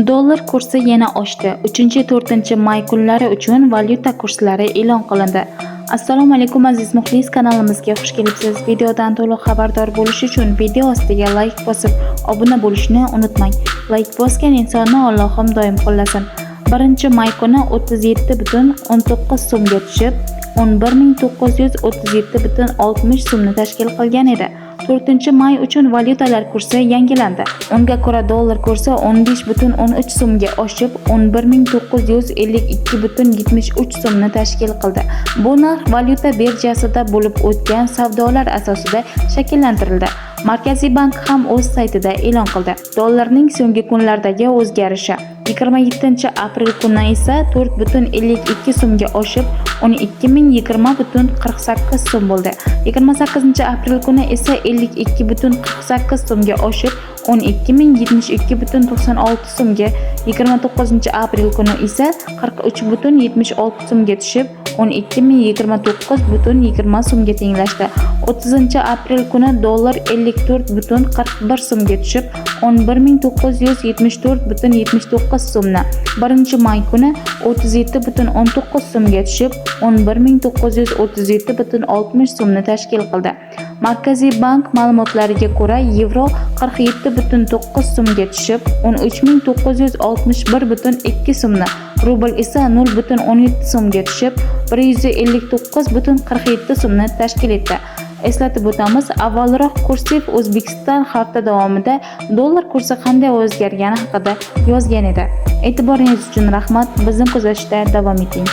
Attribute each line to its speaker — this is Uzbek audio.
Speaker 1: Dollar kursi yana oshdi. 3-4 may kunlari uchun valyuta kurslari e'lon qilindi. Assalomu alaykum, aziz muxlis, kanalimizga xush kelibsiz. Videodan to'liq xabardor bo'lish uchun video ostiga layk bosib, obuna bo'lishni unutmang. Layk bosgan insonni Allohim doim qo'llasin. 1-may kuni 37,19 so'mga tushib, 11 937,60 so'mni tashkil qilgan edi. 4-may uchun valyutalar kursi yangilandi. Unga ko'ra, dollar kursi 15,13 so'mga oshib, 11 952,73 so'mni tashkil qildi. Bu narx valyuta birjasida bo'lib o'tgan savdolar asosida shakllantirildi. Markaziy bank ham o'z saytida e'lon qildi. Dollarning so'nggi kunlardagi o'zgarishi: 27 aprel kuni esa 4,52 so'mga oshib, 12 020,48 so'm bo'ldi. 28 aprel kuni esa 52,48 so'mga oshib, 12 072,96 so'mga, 29 aprel kuni esa 43,76 so'mga tushib, 12 029,20 so'mga tenglashdi. 30 aprel kuni dollar 54,41 so'mga tushib, 11 974,79 so'mni, 1 may kuni 37,19 so'mga tushib, 11 937,60 so'mni tashkil qildi. Markaziy bank ma'lumotlariga ko'ra, yevro 47,9 so'mga tushib, 13 961,2 so'mni, rubl esa 0,17 so'mga tushib, 159,47 so'mni tashkil etdi. Eslatib o'tamiz, avvalroq Kursiv O'zbekiston hafta davomida dollar kursi qanday o'zgargani haqida yozgan edi. E'tiboringiz uchun rahmat. Bizni kuzatishda davom eting.